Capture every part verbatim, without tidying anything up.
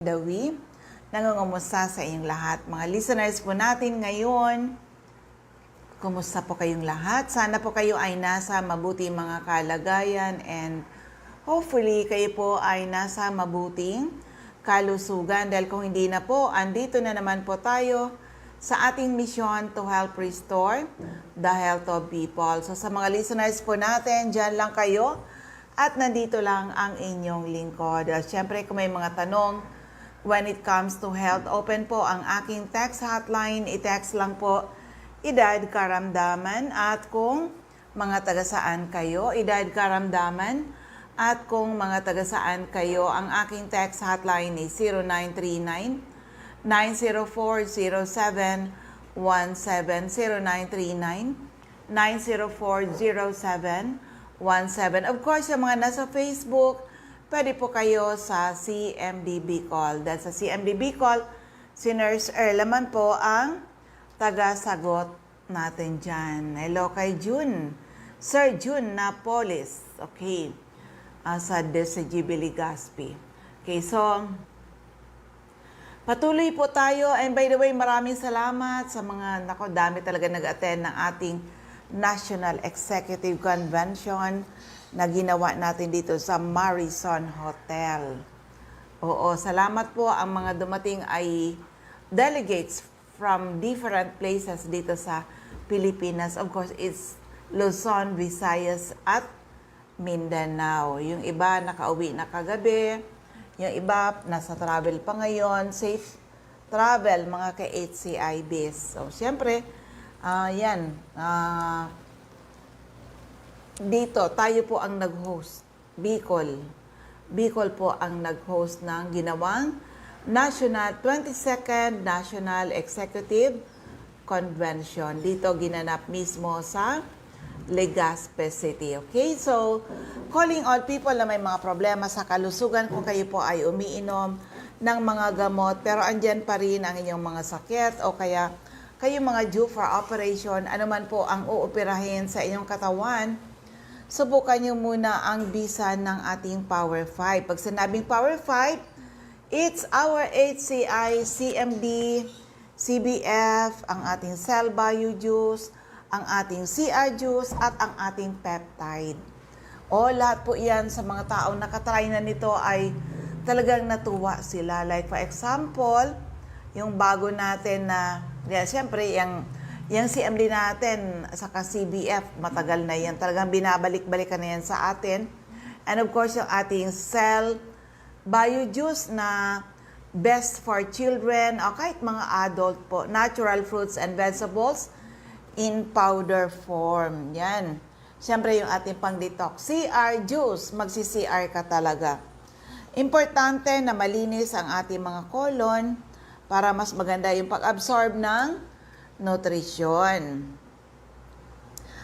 Dawi. Nangungumusta sa inyong lahat, mga listeners po natin ngayon. Kumusta po kayong lahat? Sana po kayo ay nasa mabuting mga kalagayan and hopefully kayo po ay nasa mabuting kalusugan. Dahil kung hindi na po, andito na naman po tayo sa ating mission to help restore the health of people. So sa mga listeners po natin, dyan lang kayo at nandito lang ang inyong lingkod. At syempre, kung may mga tanong when it comes to health, open po ang aking text hotline. I-text lang po edad, karamdaman, at kung mga taga saan kayo, edad, karamdaman, at kung mga taga saan kayo. Ang aking text hotline is zero nine three nine, nine zero four, zero seven one seven, zero nine three nine, nine zero four, zero seven one seven. Of course, sa mga nasa Facebook, pwede po kayo sa C M D Bicol. Dahil sa C M D Bicol, si Nurse Erla man po ang taga-sagot natin dyan. Hello kay Jun. Sir Jun Napoles. Okay. Ah, sa D C G B Legazpi. Okay, so, patuloy po tayo. And by the way, maraming salamat sa mga, nako, dami talaga nag-attend ng ating National Executive Convention na ginawa natin dito sa Marison Hotel. Oo, salamat po. Ang mga dumating ay delegates from different places dito sa Pilipinas. Of course, it's Luzon, Visayas, at Mindanao. Yung iba nakauwi na kagabi, yung iba nasa travel pa ngayon, safe travel, mga ka-H C I Bs. So, siyempre, ah, yan, ah, dito, tayo po ang nag-host. Bicol. Bicol po ang nag-host ng ginawang National, twenty-second National Executive Convention. Dito ginanap mismo sa Legazpi City. Okay, so calling all people na may mga problema sa kalusugan, kung kayo po ay umiinom ng mga gamot, pero andyan pa rin ang inyong mga sakit o kaya kayo mga due for operation, ano man po ang uoperahin sa inyong katawan, subukan nyo muna ang bisa ng ating Power five. Pag sinabing Power five, it's our H C I, C M D, C B F, ang ating cell bio juice, ang ating C R juice, at ang ating peptide. O, lahat po iyan sa mga taong nakatry na nito ay talagang natuwa sila. Like, for example, yung bago natin na, yeah, siyempre, yung, yung C M D natin, saka C B F, matagal na yan. Talagang binabalik-balikan na yan sa atin. And of course, yung ating cell bio juice na best for children o kahit mga adult po. Natural fruits and vegetables in powder form. Yan. Siyempre, yung ating pang-detox. C R juice, magsi-C R ka talaga. Importante na malinis ang ating mga colon para mas maganda yung pag-absorb ng nutrisyon.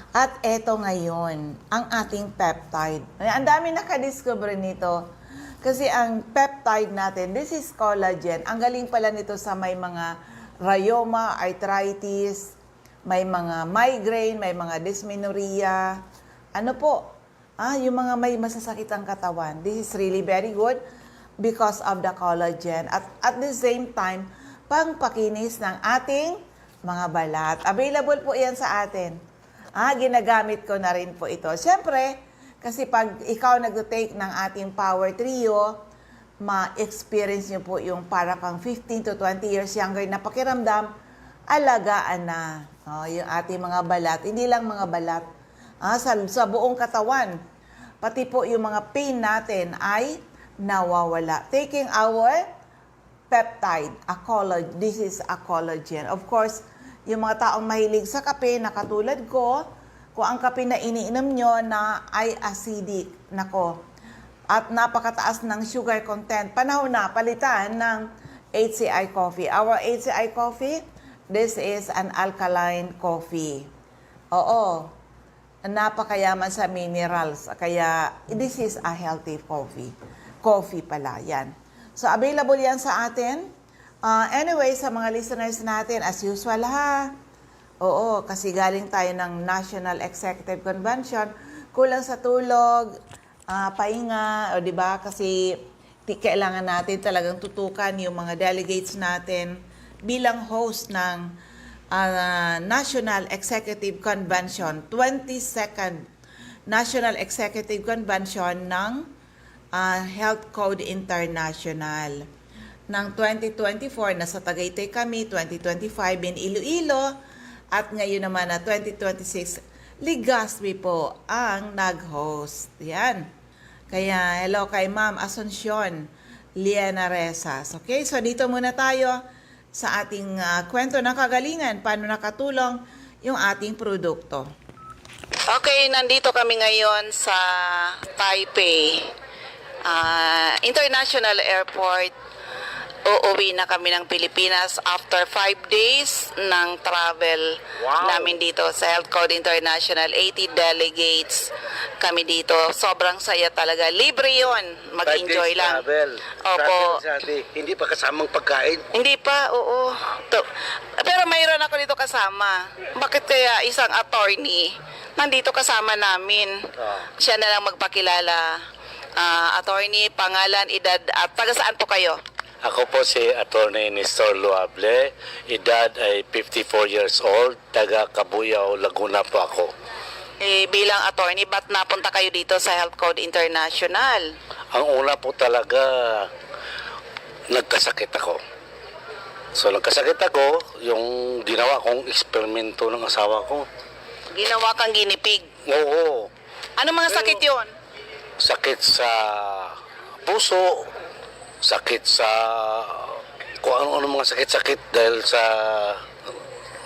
At eto ngayon, ang ating peptide. Ang dami nakadiscover nito. Kasi ang peptide natin, this is collagen. Ang galing pala nito sa may mga rayoma, arthritis, may mga migraine, may mga dysmenorrhea. Ano po? Ah, yung mga may masasakit ang katawan. This is really very good because of the collagen. At at the same time, pangpakinis ng ating mga balat. Available po yan sa atin. Ah, ginagamit ko na rin po ito. Siyempre, kasi pag ikaw nagte-take ng ating Power Trio, ma-experience nyo po yung para kang fifteen to twenty years younger na pakiramdam, alagaan na, no, yung ating mga balat. Hindi lang mga balat, ah, sa, sa buong katawan. Pati po yung mga pain natin ay nawawala. Taking our peptide, a colla-, this is a collagen. Of course, yung mga taong mahilig sa kape na katulad ko, kung ang kape na iniinom nyo na ay acidic, nako, at napakataas ng sugar content, panahon na palitan ng H C I coffee. Our H C I coffee, this is an alkaline coffee. Oo, napakayaman sa minerals. Kaya, this is a healthy coffee. Coffee pala, yan. So, available yan sa atin. Ah, anyway, sa mga listeners natin, as usual ha, oo, kasi galing tayo ng National Executive Convention, kulang sa tulog, ah, pahinga, o di ba? Kasi Ti-, kailangan natin talagang tutukan yung mga delegates natin bilang host ng, ah, National Executive Convention, twenty-second National Executive Convention ng, ah, Health Code International. Ng twenty twenty-four, nasa Tagaytay kami, twenty twenty-five in Iloilo, at ngayon naman na twenty twenty-six, Legazpi po ang nag-host. Yan. Kaya hello kay Ma'am Asuncion Liena Rezas. Okay, so dito muna tayo sa ating, ah, kwento ng kagalingan, paano nakatulong yung ating produkto. Okay, nandito kami ngayon sa Taipei, ah, International Airport. Uuwi na kami ng Pilipinas after five days ng travel Wow! namin dito sa Health Code International. Eighty delegates kami dito. Sobrang saya talaga. Libre yon. Mag-enjoy lang. Travel. Opo. Travel sa ate. Hindi pa kasamang pagkain? Hindi pa, oo. To, pero mayroon ako dito kasama. Bakit kaya isang attorney nandito kasama namin? Ah. Siya na lang magpakilala. Ah, attorney, pangalan, edad, at taga saan po kayo? Ako po si Attorney Nestor Loable. Edad ay fifty-four years old. Taga Cabuyao, Laguna po ako. Eh, bilang attorney, ba't napunta kayo dito sa Health Code International? Ang una po talaga, nagkasakit ako. So, nagkasakit ako, yung ginawa kong eksperimento ng asawa ko. Ginawa kang ginipig? Oo. Ano mga sakit yon? Sakit sa puso, sakit sa kung ano-ano mga sakit-sakit dahil sa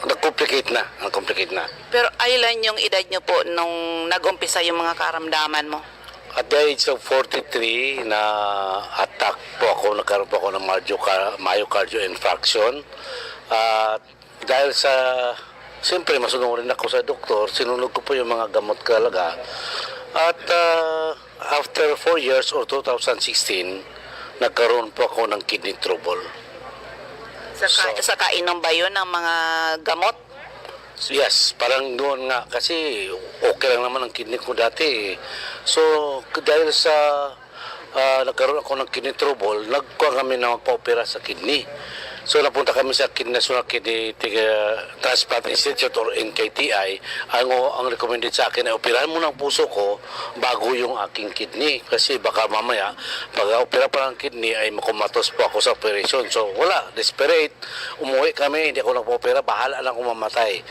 nag-complicate na, nag-complicate na. Pero ilan yung edad nyo po nung nag-umpisa yung mga karamdaman mo? At the age of forty-three, na-attack po ako, nagkaroon po ako ng myoca-, myocardial infarction. At dahil sa, siyempre, masunurin ako sa doktor, sinunod ko po yung mga gamot talaga. At, ah, after four years or two thousand sixteen, nagkaroon po ako ng kidney trouble. Sa ka-, So sa kainom ba yun ng mga gamot? Yes, parang doon nga. Kasi okay lang naman ang kidney ko dati eh. So, dahil sa, ah, nagkaroon ako ng kidney trouble, nagkuha kami na magpa-opera sa kidney. So, napunta kami sa Kidney, National Kidney Ti-, Transplant Institute or N K T I. Ang, ang recommended sa akin ay operahan muna ang puso ko bago yung aking kidney. Kasi baka mamaya, pag-opera pa ng kidney, ay makumatos po ako sa operation. So, wala. Desperate. Umuwi kami, hindi ako nagpa-opera. Bahala na akong mamatay.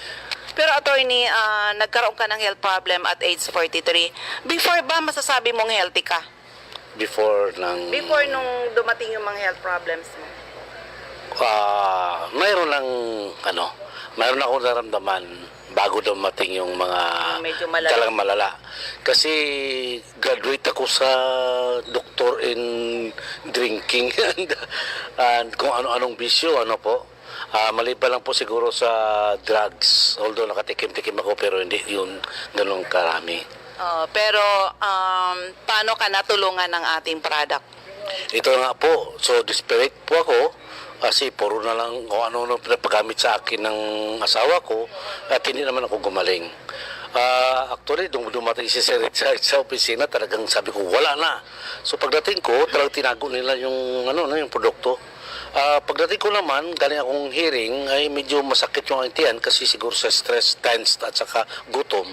Pero, attorney, ah, nagkaroon ka ng health problem at age forty-three. Before ba masasabi mong healthy ka? Before ng Before nung dumating yung mga health problems mo? Ah, mayroon ng, ano, mayroon akong naramdaman bago dumating yung mga Yung medyo malala. talagang malala. Kasi graduate ako sa doctor in drinking and, and kung ano-anong bisyo, ano po. Ah, maliban lang po siguro sa drugs, although nakatikim-tikim ako, pero hindi yun ganun karami. Oh, pero, um, paano ka natulungan ng ating product? Ito nga po, so desperate po ako kasi puro na lang kung ano-ano pinapagamit sa akin ng asawa ko at hindi naman ako gumaling. Ah, actually, nung dumating si Sir Richard sa opisina, talagang sabi ko, "Wala na." So pagdating ko, talagang tinago nila yung, ano, no, yung produkto. Ah, pagdating ko naman, galing akong hearing, ay medyo masakit yung aking tiyan kasi siguro sa stress, tense, at saka gutom.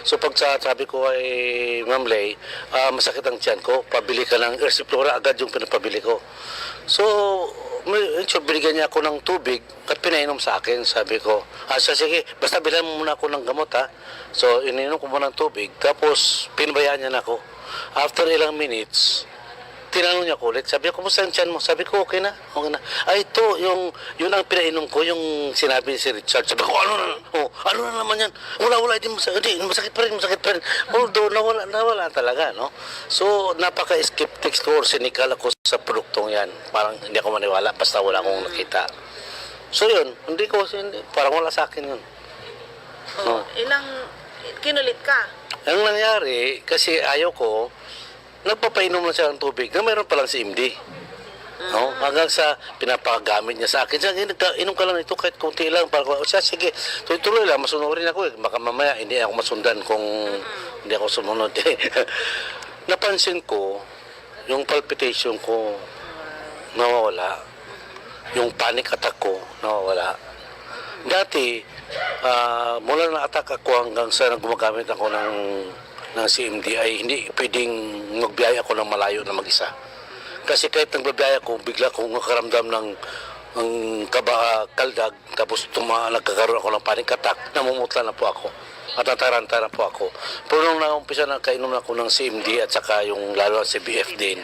So pag sa, sabi ko ay, "Ma'am Lay, ah, masakit ang tiyan ko, pabili ka ng Ersiflora," agad yung pinapabili ko. So, may, so binigyan niya ako ng tubig at pinainom sa akin. Sabi ko, "Ah, siya, sige, basta bilhan mo muna ako ng gamot, ha." So, ininom ko muna ng tubig, tapos pinabayaan niya na ako. After ilang minutes, tinanong niya ako ulit. Sabi ko, "Kumusta ang tiyan mo?" Sabi ko, "Okay na, okay na." "Ay, ito, yung, yun ang pinainom ko, yung sinabi ni si Richard." Sabi ko, "Ano na? Oh, ano na naman yan?" "Wala, wala, hindi masakit, hindi, masakit pa rin, masakit pa rin." Although, nawala, nawala talaga, no? So, napaka-skeptics ko or cynical ako sa produktong yan. Parang hindi ako maniwala basta wala akong nakita. So, yun, hindi ko, hindi, parang wala sa akin yun. Oh, No. ilang, kinulit ka? Ang nangyari, kasi ayaw ko, nagpapainom lang siya ng tubig na mayroon palang C M D. No? Ah. Hanggang sa pinapagamit niya sa akin, "Sige, nagka-, inom ka lang ito kahit konti lang." Para ko, "Siya, sige, tuloy-tuloy lang, masunurin ako eh. Baka mamaya hindi ako masundan kung Mm-mm. hindi ako sumunod." Eh, napansin ko, Yung palpitation ko, nawawala. Yung panic attack ko, nawawala. Dati, ah, mula na-attack ako hanggang sa nag-, gumagamit ako ng, ng C M D, ay hindi pwedeng magbiyahe ako ng malayo na mag-isa. Kasi kahit nagbabiyahe ako, bigla akong nakaramdam ng, ng kaba-, ah, kaldag, tapos tuma-, nagkakaroon ako ng panic attack, namumutla na po ako. At nataranta na po ako. Pero nung naumpisa na, kainom na ako ng C M D at saka yung lalo ang C B F din,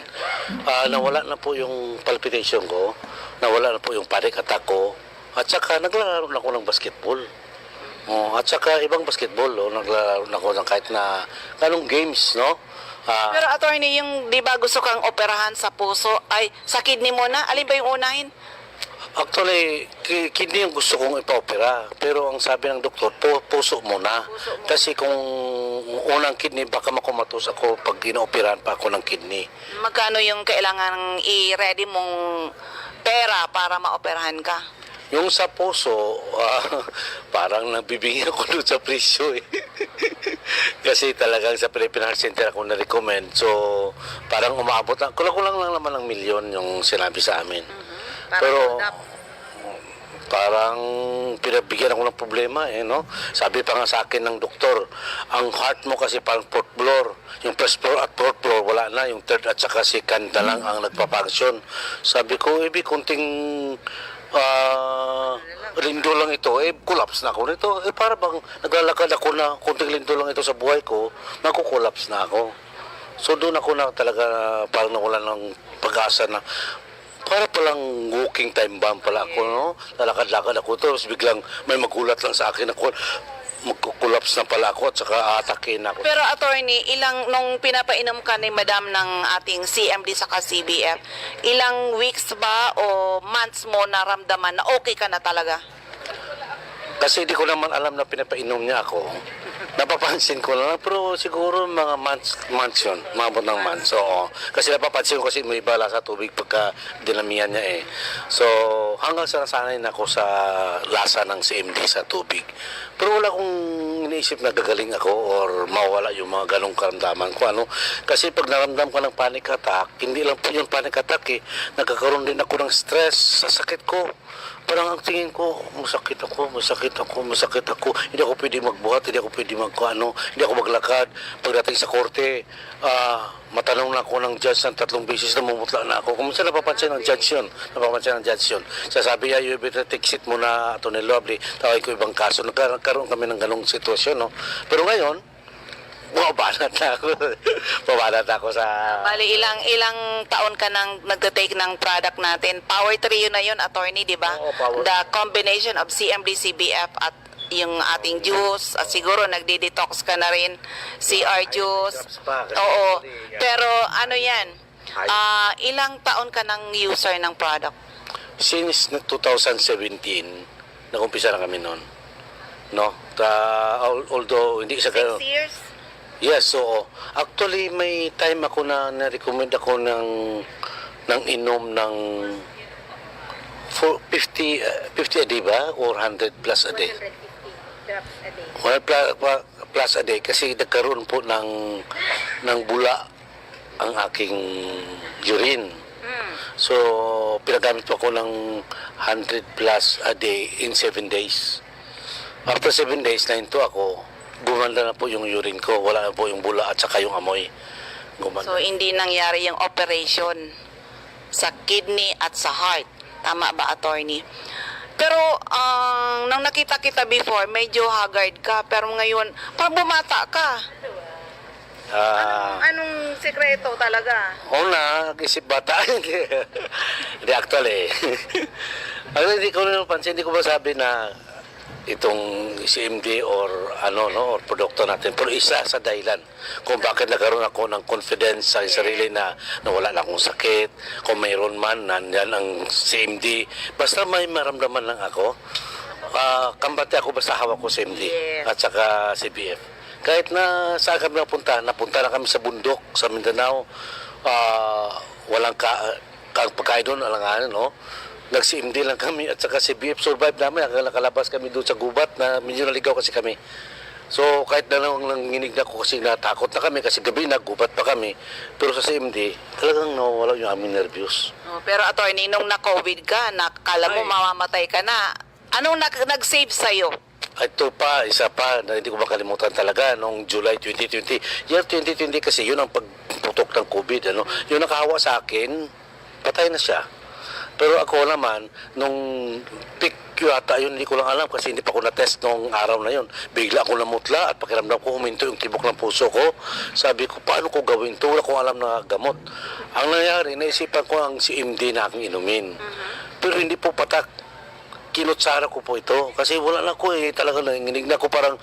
ah, nawala na po yung palpitation ko, nawala na po yung panic attack ko, at saka naglalaro na ako ng basketball. Oh, at saka ibang basketball, oh, naglalaro na ako ng kahit na anong games, no? Ah, Pero attorney, yung di ba gusto kang operahan sa puso, ay sa kidney muna, alin ba yung unahin? Actually, ki-, kidney yung gusto kong ipa-opera. Pero ang sabi ng doktor, pu-, puso muna. Puso muna. Kasi kung unang kidney, baka makomatos ako pag inooperahan pa ako ng kidney. Magkano yung kailangan i-ready mong pera para maoperahan ka? Yung sa puso, ah, parang nabibingi ako doon sa presyo eh. Kasi talagang sa Philippine Heart Center ako na-recommend. So, parang umaabot na, kulang-kulang lang naman ng milyon yung sinabi sa amin. Mhm. Para Pero, hold up. Parang pinabigyan ako ng problema eh, no? Sabi pa nga sa akin ng doktor, "Ang heart mo kasi parang fourth floor. Yung first floor at fourth floor, wala na. Yung third at saka second na lang ang nagpa-function." Sabi ko, "Ibig kunting, ah, lindol lang ito, eh, collapse na ako nito." Eh, para bang naglalakad ako na kunting lindol lang ito sa buhay ko, magko-collapse na ako. So, doon ako na talaga parang nawalan ng pag-asa na para palang walking time bomb pala ako, no? Lalakad-lakad ako, tapos biglang may maghulat lang sa akin ako, magko-collapse na pala ako at saka aatake na ako. Pero attorney, ilang, nung pinapainom ka ni madam ng ating C M D saka C B F, ilang weeks ba o months mo naramdaman na okay ka na talaga? Kasi di ko naman alam na pinapainom niya ako. Napapansin ko na lang, pero siguro mga months, months yun. Maabot ng months, oo. Kasi napapansin ko kasi may iba lasa tubig pagka dinamihan niya eh. So, hanggang sa nasanay na ako sa lasa ng C M D sa tubig. Pero wala akong iniisip na gagaling ako or mawala yung mga ganong karamdaman ko, ano. Kasi pag naramdam ka ng panic attack, hindi lang po yung panic attack eh. Nagkakaroon din ako ng stress sa sakit ko. Parang ang tingin ko, "Masakit ako, masakit ako, masakit ako. Hindi ako pwede magbuhat, hindi ako pwede magkuano, hindi ako maglakad." Pagdating sa korte, ah, matanong na ako ng judge ng tatlong beses, namumutla na ako. Kung minsan napapansin ng judge yun, napapansin ng judge yun. Sasabi niya, "You better take seat muna, Attorney Lovely. Tawagin ko ibang kaso." Nagka-, nagkaroon kami ng ganong sitwasyon, no? Pero ngayon, bumabanat na ako. Bumabanat na ako sa Bali, ilang, ilang taon ka nang nagte-take ng product natin? Power Trio na yun, attorney, di ba? Oo, Power The combination of C M D, C B F at yung ating juice, at siguro nagdi-detox ka na rin, C R juice. Drops pa, kasi Oo. actually, yeah. Pero ano yan? Ay. Ah, ilang taon ka nang user ng product? Since na two thousand seventeen, nag-umpisa na kami noon. No? Ta-, al-, although hindi sa Six ganun. years? Yes, oo. Actually, may time ako na na-recommend ako ng, ng inom ng for fifty, uh, fifty a day ba? Or hundred plus a day? One hundred fifty drops a day. One pla-, pla-, plus a day kasi nagkaroon po ng, ng bula ang aking urine. Mm. So, pinagamit po ako ng hundred plus a day in seven days. After seven days, nahinto ako, gumanda na po yung urine ko. Wala na po yung bula at saka yung amoy. Gumanda. So, hindi nangyari yung operation sa kidney at sa heart. Tama ba, attorney? Pero, ang, nung nakita kita before, medyo haggard ka. Pero ngayon, parang bumata ka. Ah. Anong, anong sikreto talaga? Una, nag-isip bata. Hindi, actually. Ano, hindi ko napansin, hindi ko masabi na itong C M D or ano, no, or produkto natin. Pero isa sa dahilan kung bakit nagkaroon ako ng confidence sa sarili na, na wala na akong sakit, kung mayroon man, nandyan ang C M D. Basta may maramdaman lang ako, ah, kambate ako basta hawak ko C M D Yes. at saka C B F. Kahit na saan kami napunta, napunta na kami sa bundok, sa Mindanao, ah, walang ka-, ka-, pagkain doon, alanganin, no? Nag-C M D lang kami at saka C B F, survive namin hanggang nakalabas kami doon sa gubat na medyo naligaw kasi kami. So, kahit na nang-, nanginig na ako kasi natakot na kami kasi gabi na, gubat pa kami. Pero sa C M D, talagang nawawala yung aming nervyos. Oh, pero attorney, nung na-COVID ka, nakala mo Ay. mamamatay ka na. Anong nag- nag-save sa'yo? Ito pa, isa pa na hindi ko makalimutan talaga, noong July twenty twenty. Year twenty twenty kasi yun ang pagputok ng COVID. Ano? Yung nakahawa sa akin, patay na siya. Pero ako naman, nung peak yata yun, hindi ko lang alam kasi hindi pa ako na-test nung araw na yun. Bigla ako namutla at pakiramdam ko huminto yung tibok ng puso ko. Sabi ko, "Paano ko gawin to? Wala akong alam na gamot." Ang nangyari, naisipan ko ang C M D na aking inumin. Pero hindi po patak. Kinutsara ko po ito. Kasi wala na ako eh. Talaga nanginginig na ako. Parang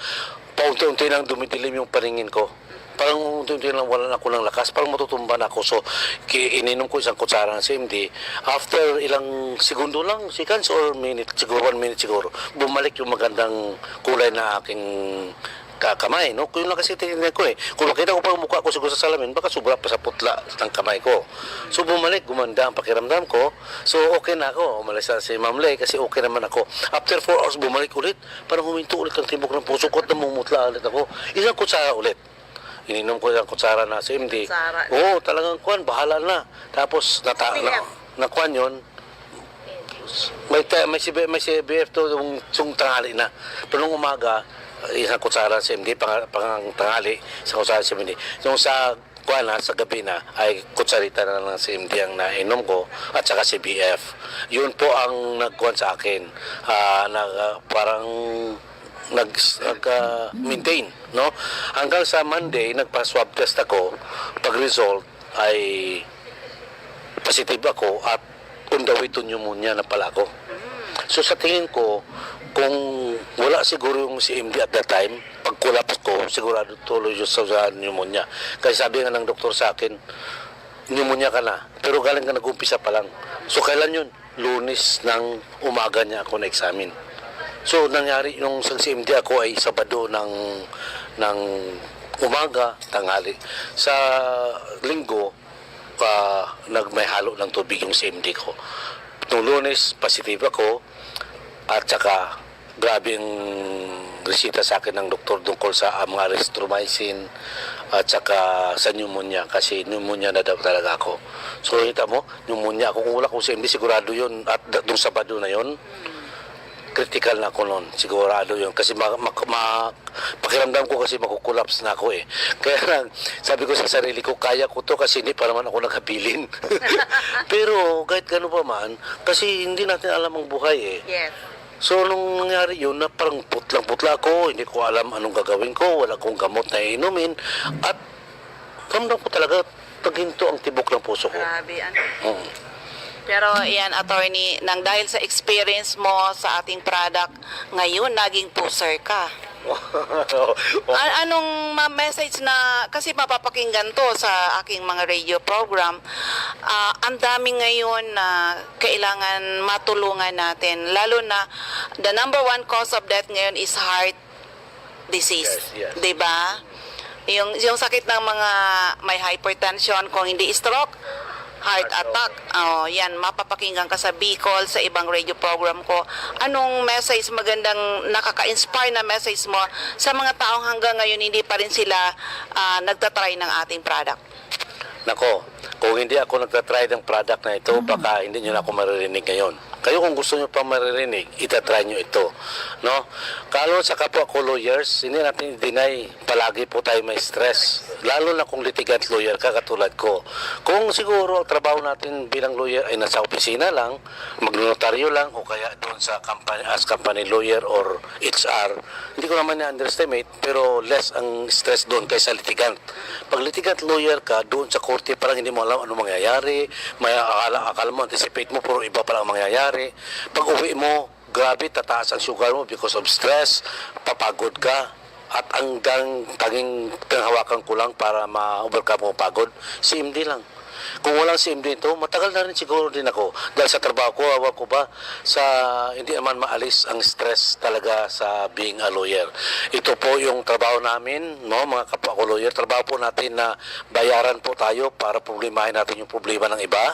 paunti-unti nang dumidilim yung paningin ko. Parang unti-unti lang wala na ako ng lakas. Parang matutumba na ako. So, ki- ininom ko isang kutsara ng C M D. After ilang segundo lang, seconds or minute, siguro one minute siguro, bumalik yung magandang kulay na aking ka- kamay, no? Kung yun lang kasi tinignan ko eh. Kung makita ko pa yung mukha ko siguro sa salamin, baka sobra pa sa putla ng kamay ko. So, bumalik, gumanda ang pakiramdam ko. So, okay na ako. Umalis na si Ma'am Lay kasi okay naman ako. After four hours, bumalik ulit. Parang huminto ulit ang tibok ng puso ko at namumutla ulit ako. Isang kutsara ulit. Ininom ko isang kutsara na C M D. Kutsara. Oo, talagang kuwan, bahala na. Tapos, nata- C B F. na, nakuwan yun. May, ta- may, C B, may C B F to yung, yung tanghali na. Pero nung umaga, isang kutsara C M D, pang, pang tanghali, isang kutsara C M D. Yung sa, kuwan na, sa gabi na, ay kutsarita na lang ng C M D ang nainom ko, at saka C B F. Yun po ang nagkuwan sa akin. Ah, nag, ah, parang nag, nag ah, maintain, no? Hanggang sa Monday, nagpa-swab test ako. Pag result ay positive ako at on the way to pneumonia na pala ako. So sa tingin ko, kung wala siguro yung C M D at that time, pag collapse ko, sigurado tuloy yung sa, sa pneumonia. Kasi sabi nga ng doktor sa akin, pneumonia ka na, pero galing ka nag-umpisa pa lang. So kailan yun? Lunes ng umaga niya ako na-examine. So nangyari yung sa C M D ako ay Sabado ng, ng umaga, tanghali. Sa Linggo, ah, nag, may halo ng tubig yung C M D ko. Nung Lunes, positive ako at saka grabe ang resita sa akin ng doktor tungkol sa, ah, mga azithromycin at saka sa pneumonia kasi pneumonia na daw talaga ako. So kita mo, pneumonia ako. Kung wala akong C M D, sigurado yun. At da- nung Sabado na yun, critical na ako noon. Sigurado yun. Kasi ma, ma, ma, pakiramdam ko kasi makukulapse na ako eh. Kaya lang, sabi ko sa sarili ko, kaya ko to kasi hindi pa naman ako naghabilin. Pero kahit gano'n pa man, kasi hindi natin alam ang buhay eh. Yes. So nung nangyari yun, na parang putlang-putla ako, hindi ko alam anong gagawin ko, wala akong gamot na iinumin, at ramdam ko talaga, naghinto ang tibok ng puso ko. Grabe, ano. Oo. Pero yan, attorney, nang dahil sa experience mo sa ating product, ngayon naging pusher ka. An- anong ma- message na, kasi mapapakinggan to sa aking mga radio program, ah, ang dami ngayon na kailangan matulungan natin, lalo na the number one cause of death ngayon is heart disease, Yes, yes. 'di ba? Yung yung sakit ng mga may hypertension, kung hindi stroke, heart Heart attack. Oh, yan, mapapakinggan ka sa Bicol, sa ibang radio program ko. Anong message, magandang nakaka-inspire na message mo sa mga taong hanggang ngayon hindi pa rin sila ah, nagtatry ng ating product? Nako, kung hindi ako nagtatry ng product na ito, baka hindi nyo na ako maririnig ngayon. Kayo, kung gusto nyo pang maririnig, itatry nyo ito. No? Kalo sa kapwa ko lawyers, hindi natin i-deny, palagi po tayo may stress. Lalo na kung litigant lawyer ka, katulad ko. Kung siguro ang trabaho natin bilang lawyer ay nasa opisina lang, magnotaryo lang, o kaya doon sa company, as company lawyer or H R, hindi ko naman na-underestimate, pero less ang stress doon kaysa litigant. Pag litigant lawyer ka, doon sa korte, parang hindi mo alam ano mangyayari. May akala, akala mo, anticipate mo, pero iba pala ang mangyayari. Pag uwi mo, grabe, tataas ang sugar mo because of stress, papagod ka. At ang gang, tanging pinanghawakan ko lang para ma-overcome ko pagod, C M D lang. Kung walang C M D ito, matagal na rin siguro din ako. Dahil sa trabaho ko, awa ko ba, sa hindi naman maalis ang stress talaga sa being a lawyer. Ito po yung trabaho namin, no, mga kapwa ko lawyer. Trabaho po natin na bayaran po tayo para problemahin natin yung problema ng iba.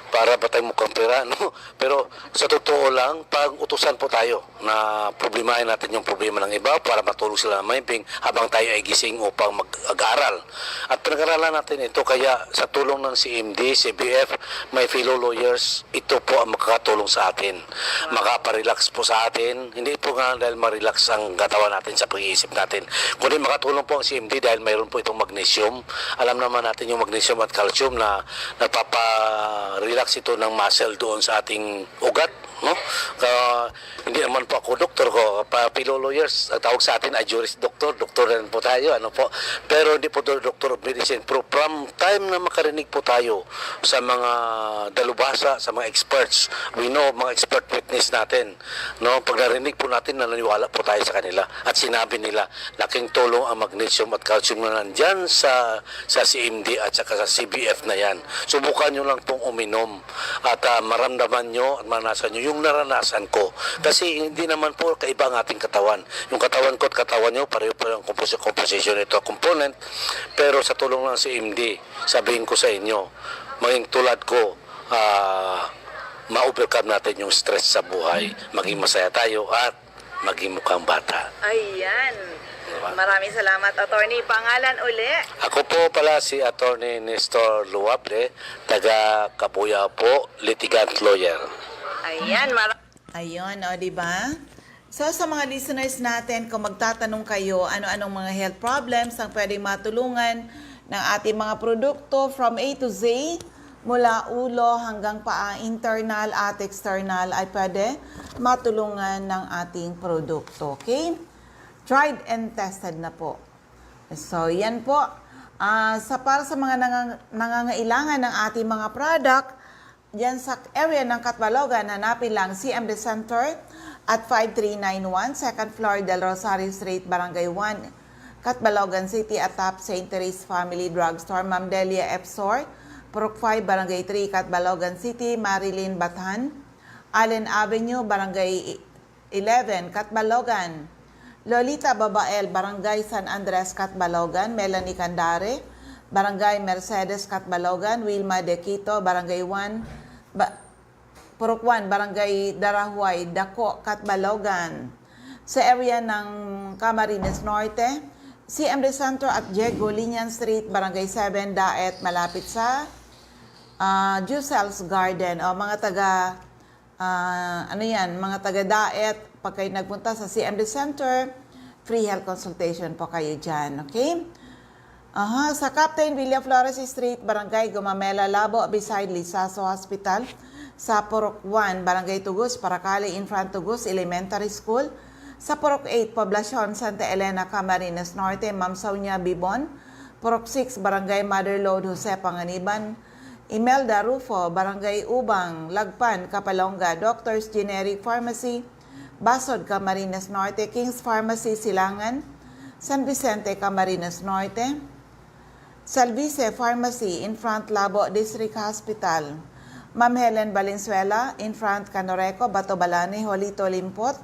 Para batay mo kang pera, no? Pero sa totoo lang, pag utusan po tayo na problemahin natin yung problema ng iba para matulog sila na mahimbing habang tayo ay gising upang mag-aral. At pinag-aralan natin ito, kaya sa tulong ng C M D, C B F, may fellow lawyers, ito po ang makakatulong sa atin. Makaparelax po sa atin. Hindi po nga dahil ma-relax ang katawan natin sa pag-iisip natin, kundi makatulong po ang C M D dahil mayroon po itong magnesium. Alam naman natin yung magnesium at calcium na nagpapa-relax ito ng muscle doon sa ating ugat, no? Ka, hindi naman po ako doktor ko, pa fellow lawyers, ang tawag sa atin ay juris doctor, doktor rin po tayo, ano po. Pero hindi po do- doctor of medicine. Pero from time na makarinig po tayo sa mga dalubhasa, sa mga experts, we know, mga expert witness natin, no? Pag narinig po natin, naniniwala po tayo sa kanila. At sinabi nila, laking tulong ang magnesium at calcium na nandyan sa, sa C M D at saka sa C B F na yan. Subukan nyo lang pong uminom at ah, maramdaman nyo at maranasan nyo yung naranasan ko. Kasi hindi naman po kaiba ang ating katawan. Yung katawan ko at katawan nyo, pareho po yung composition nito, component. Pero sa tulong ng C M D, sabihin ko sa inyo, maging tulad ko, ah, ma-overcome natin yung stress sa buhay, maging masaya tayo at maging mukhang bata. Ayan. Maraming salamat, Attorney. Pangalan uli? Ako po pala si Attorney Nestor Luable, taga Kabuyao po, litigant lawyer. Ayan. Mar- Ayun, o, di ba? So, sa mga listeners natin, kung magtatanong kayo ano-anong mga health problems ang pwedeng matulungan ng ating mga produkto from A to Z, mula ulo hanggang paa, internal at external, ay pwede matulungan ng ating produkto. Okay? Tried and tested na po. So, yan po. Ah, sa para sa mga nangang- nangangailangan ng ating mga product, diyan sa area ng Catbalogan, hanapin lang C M D Center at five three nine one, second floor, Del Rosario Street, Barangay one, Catbalogan City, atop Saint Therese Family Drugstore, Ma'am Delia Epsor, Purok five, Barangay three, Catbalogan City, Marilyn Bathan, Allen Avenue, Barangay eleven, Catbalogan. Lolita Babael, Barangay San Andres, Catbalogan. Melanie Candare, Barangay Mercedes, Catbalogan. Wilma De Quito, Barangay one, ba, Purok one, Barangay Darahuay, Daco, Catbalogan. Sa area ng Camarines Norte, C M D Center at Diego Linian Street, Barangay seven, Daet, malapit sa ah, Jucel's Garden. O, mga taga, ah, ano yan, mga taga Daet, pag kayo nagpunta sa C M D Center, free health consultation po kayo dyan, okay? Aha, sa Captain Villaflores Street, Barangay Gumamela, Labo, beside Lizaso Hospital, sa Purok one, Barangay Tugus, Paracale, in front Tugus Elementary School, sa Purok eight, Poblacion Santa Elena, Camarines Norte, Ma'am Sonia Bibon, Purok six, Barangay Mother Lode, Jose Panganiban, Imelda Rufo, Barangay Ubang, Lagpan, Capalonga, Doctor's Generic Pharmacy, Basod, Camarines Norte, King's Pharmacy, Silangan, San Vicente, Camarines Norte, Salvice Pharmacy, in front Labo District Hospital, Ma'am Helen Valenzuela, in front Canoreco, Bato Balani, Jolito Limpot,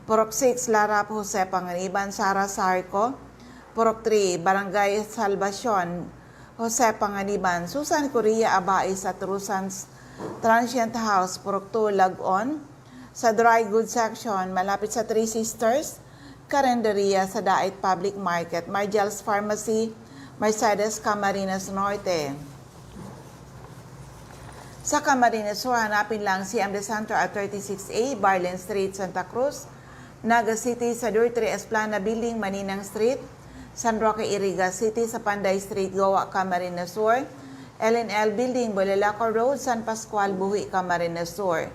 Purok six, Larap, Jose Panganiban, Sara Sarco, Purok three, Barangay Salvacion, Jose Panganiban, Susan Correa Abais at Rosan's Transient House, Purok two, Lagon, sa dry goods section, malapit sa Three Sisters, Carinderia sa Daet Public Market, Margel's Pharmacy, Mercedes, Camarines Norte. Sa Camarines Sur, hanapin lang C M D Center at thirty-six A, Barlen Street, Santa Cruz, Naga City, sa Dortri Esplana Building, Maninang Street, San Roque, Iriga City, sa Panday Street, Goa, Camarines Sur, L and L Building, Bulelaco Road, San Pascual, Buhi, Camarines Sur.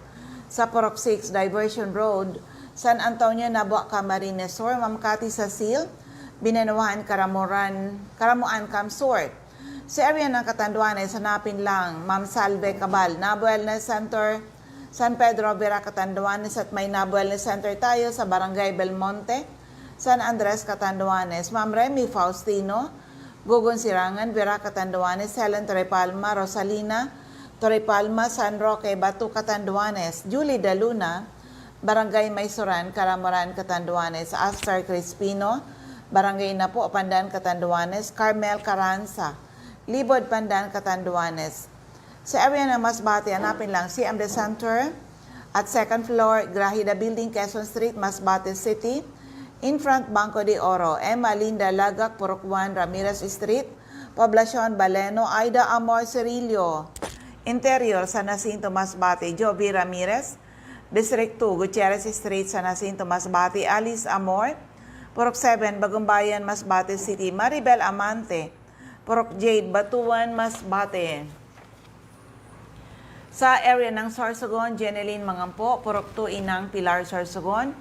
Sa Purok six, Diversion Road, San Antonio, Nabua, Camarines Sur, Mamcati, Sasil, Binanuan, Karamuran, Karamuan, Camsur. Sa area ng Catanduanes, hanapin lang, Ma'am Salve Cabal, Na Wellness Center, San Pedro, Vera, Catanduanes, at may Na Wellness Center tayo sa Barangay Belmonte, San Andres, Catanduanes. Ma'am Remy Faustino, Gogon Sirangan, Vera Catanduanes, Helen Torrepalma, Rosalina Torrepalma, San Roque, Batu Catanduanes, Julie Daluna, Barangay Maysoran, Caramoran, Catanduanes, Aster Crispino, Barangay Napo, Pandan, Catanduanes, Carmel Caranza, Libod, Pandan, Catanduanes. Sa area ng Masbate, hanapin lang C M D Center at second floor, Grahida Building, Quezon Street, Masbate City, in front Banco de Oro, Emma Linda Lagak, Purok one, Ramirez Street, Poblacion, Baleno, Aida Amor Cirillo, Interior, San Jacinto, Masbate, Jovi Ramirez, District two, Gutierrez Street, San Jacinto, Masbate, Alice Amor, Purok seven, Bagumbayan, Masbate City, Maribel Amante, Purok Jade, Batuan, Masbate. Sa area ng Sorsogon, Jeneline Mangampo, Purok two, Inang Pilar Sorsogon,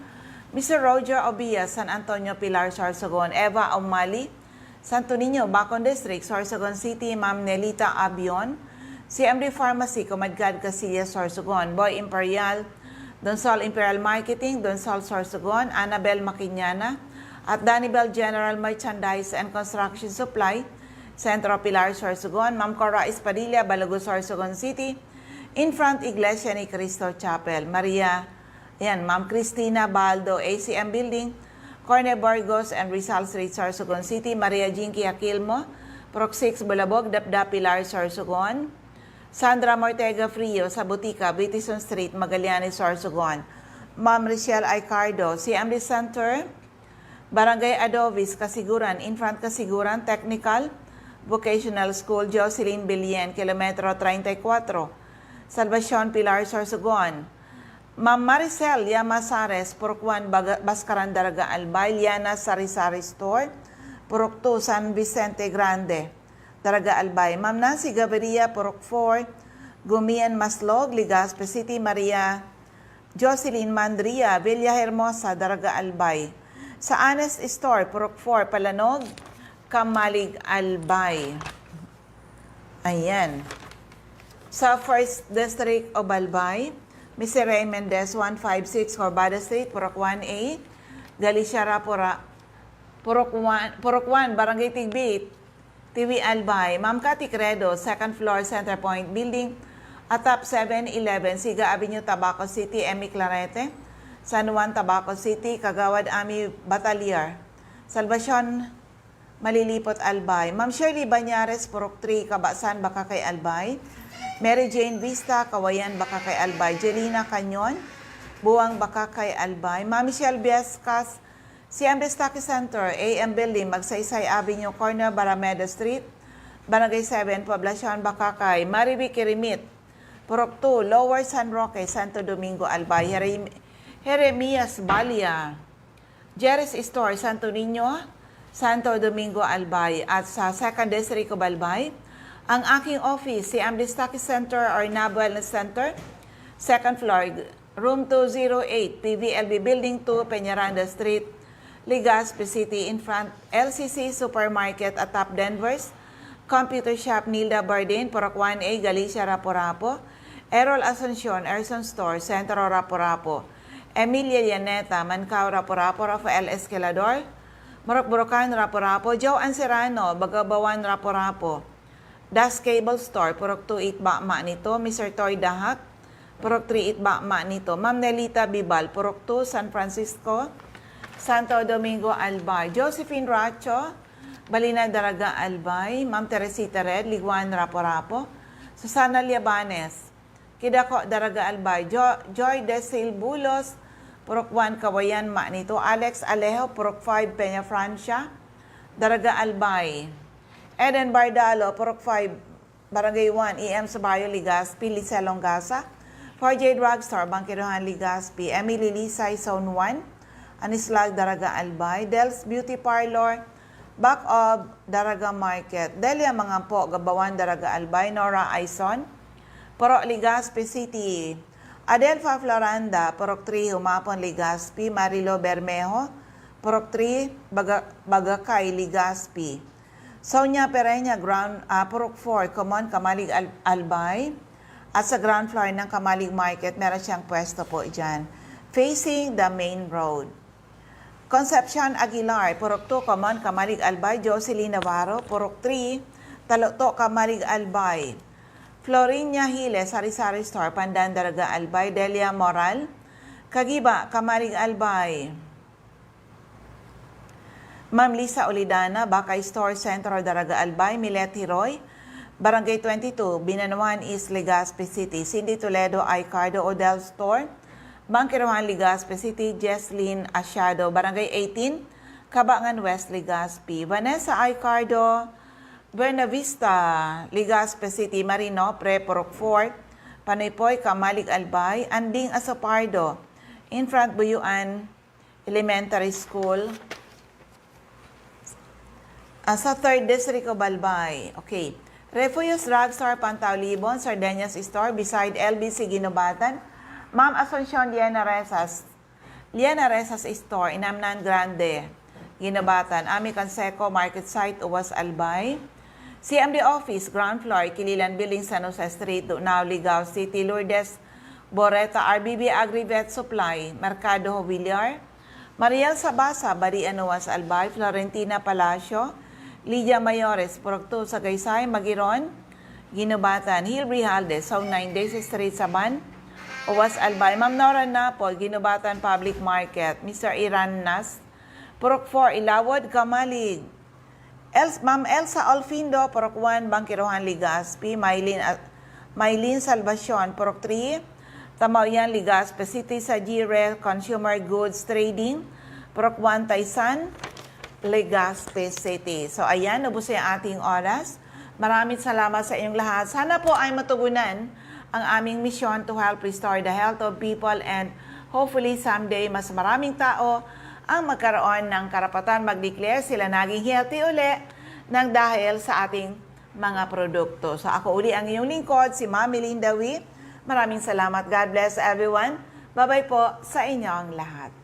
Mister Roger Obias, San Antonio, Pilar Sorsogon, Eva Umali, Santo Niño, Bacon District, Sorsogon City, Ma'am Nelita Abion, C M D Pharmacy, Comadgad Casillas, Sorsogon, Boy Imperial, Donsol Imperial Marketing, Donsol, Sorsogon, Annabel Maquiñana, at Danibel General Merchandise and Construction Supply, Centro Pilar, Sorsogon, Ma'am Cora Espadilla, Balago, Sorsogon City, in front Iglesia ni Cristo Chapel, Maria, yan, Ma'am Cristina Baldo, A C M Building, corner Burgos and Rizal Street, Sorsogon City, Maria Jinky Aquilmo, Purok six, Bulabog, Dapdap, Pilar, Sorsogon, Sandra Mortega Frio sa Butika, Bitison Street, Magallanes, Sorsogon, Ma'am Richelle Aicardo, C M D Center, Barangay Adovis, Kasiguran, in front Kasiguran Technical Vocational School, Jocelyn Bilyen, kilometro treinta y cuatro, Salvacion, Pilar, Sorsogon. Ma'am Maricel Llamazares, Purok one, Baga-, Bascaran, Daraga, Albay, Liana Sari-Sari Store, Purok two, San Vicente Grande, Daraga, Albay. Ma'am Nancy Gaviria, Purok four, Gumian, Maslog, Legazpi City, Maria Jocelyn Mandria, Villa Hermosa, Daraga, Albay. Sa Honest Store, Purok four, Palanog, Camalig, Albay. Ayan. Sa First District of Albay, Mister Ray Mendez, one five six Corbada Street, Purok one A, Galicia, Rapura, Purok one, Purok one, Barangay Tigbit, Tiwi, Albay. Ma'am Cathy Credo, second floor, Center Point Building, atap Seven Eleven, Siga Avenue, Tabaco City, Emmy Clarete, San Juan, Tabaco City, Kagawad Ami Bataliar, Salvacion, Malilipot, Albay. Ma'am Shirley Bañares, Purok three, Kabasan, Bacacay, Albay. Mary Jane Vista, Kawayan, Bacacay, Albay. Jelina Canyon, Buwang, Bacacay, Albay. Ma'am Michelle Viescas, C M B Stocky Center, A M Building, Magsaysay Avenue, corner Barameda Street, Barangay seven, Poblacion, Bacacay. Marivic Kirimit, Purok two, Lower San Roque, Santo Domingo, Albay. Jerem-, Jeremias Balia, Jerry's Store, Santo Niño, Santo Domingo, Albay, at sa Second District of Albay, ang aking office, C M D Stocky Center or Nab Wellness Center, second floor, room two zero eight, P V L B Building two, Peñaranda Street, Legazpi City, in front L C C Supermarket atap Denver's Computer Shop, Nilda Bardin, Purok one A, Galicia, Rapu-Rapu, Errol Asuncion, Erson Store, Centro, Rapu-Rapu, Emilia Llaneta, Mancao, Rapu-Rapu, Rafael Esquilador, Morocco, Bulacan, Rapu-Rapu, Joe Anserano, Bagabawan, Rapu-Rapu, Das Cable Store, Purok two, Itbak, Manito, Mister Toy Dahak, Purok three, Itbak, Manito, Ma'am Nelita Bibal, Purok two, San Francisco, Santo Domingo, Albay, Josephine Racho, Balinan, Daraga, Albay, Ma'am Teresita Red, Liguan, Rapu-Rapu, Susana Liabanes, Kidako, Daraga, Albay, Jo-, Joy Desil Bulos, Purok one, Kawayan, Manito, Alex Alejo, Purok five, Peña Francia, Daraga, Albay, Eden Bardalo, Purok five, Barangay one, E M Sabayo, Legazpi, Lisa Longasa, four J Drugstore, Bangkirohan, Legazpi, Emily Lisay, Zone one, Anislag, Daraga, Albay, Del's Beauty Parlor, back of Daraga Market, Delia Mangampo, Gabawan, Daraga, Albay, Nora Aison, Purok Legazpi City, Adelfa Floranda, Purok three, Humapon, Legazpi, Marilo Bermejo, Purok three, Baga-, Bagacay, Legazpi. Sonia Pereña, ground, ah, Purok four, Common, Camalig, Al-, Albay. At sa ground floor ng Camalig Market, meron siyang pwesto po dyan, facing the main road. Concepcion Aguilar, Purok two, Common, Camalig, Albay. Jocelyn Navarro, Purok three, Taloto, Camalig, Albay. Florinia Hiles, Sari-Sari Store, Pandan, Daraga, Albay. Delia Moral, Kagiba, Camalig, Albay. Ma'am Lisa Olidana, Bakay Store, Centro, Daraga, Albay. Milet Hiroy, Barangay twenty-two, Binanuan East, Legazpi City. Cindy Toledo, Icardo, Odell Store, Bangkirohan, Legazpi City. Jesslyn Asiado, Barangay eighteen, Cabangan West, Legazpi. Vanessa Icardo, Buenavista, Legazpi City. Marino Pre, Purok four, Panoypoy, Camalig, Albay. Anding Asopardo, in front Buyuan Elementary School, ah, sa third District of Albay. Okay. Refuyos Drugstore, Pantao, Libon. Sardeñas Store, beside L B C, Guinobatan. Ma'am Asuncion Liena Rezas, Liena Rezas Store, Inamnan Grande, Guinobatan. Ami Canseco, Market Site, Uwas, Albay. C M D Office, ground floor, Kililan Building, San Jose Street, Dunao, Ligao City. Lourdes Boreta, R B B Agri-Vet Supply, Merkado Jobiliar. Mariel Sabasa, Barian, Uwas, Albay. Florentina Palacio, Lydia Mayores, Purok two, Sagaysay, Magiron, Guinobatan. Hil Brijalde, Zone nine, Daisy Street, Saban, Uwas, Albay. Ma'am Nora Napol, Guinobatan Public Market. Mister Iran Nas, Purok four, Ilawod, Camalig. Els-, Ma'am Elsa Olfindo, Purok one, Bangkirohan, Legazpi. Maylin, ah, Maylin Salvacion, Purok three, Tamaoyan, Legazpi City. Sa G-Rel Consumer Goods Trading, Purok one, Taysan, Legazpi City. So, ayan, ubos na yung ating oras. Maraming salamat sa inyong lahat. Sana po ay matugunan ang aming misyon to help restore the health of people, and hopefully someday mas maraming tao ang magkaroon ng karapatan mag-declare sila naging healthy uli nang dahil sa ating mga produkto. So, ako uli ang inyong lingkod, si Ma'am Melinda Wee. Maraming salamat. God bless everyone. Bye-bye po sa inyong lahat.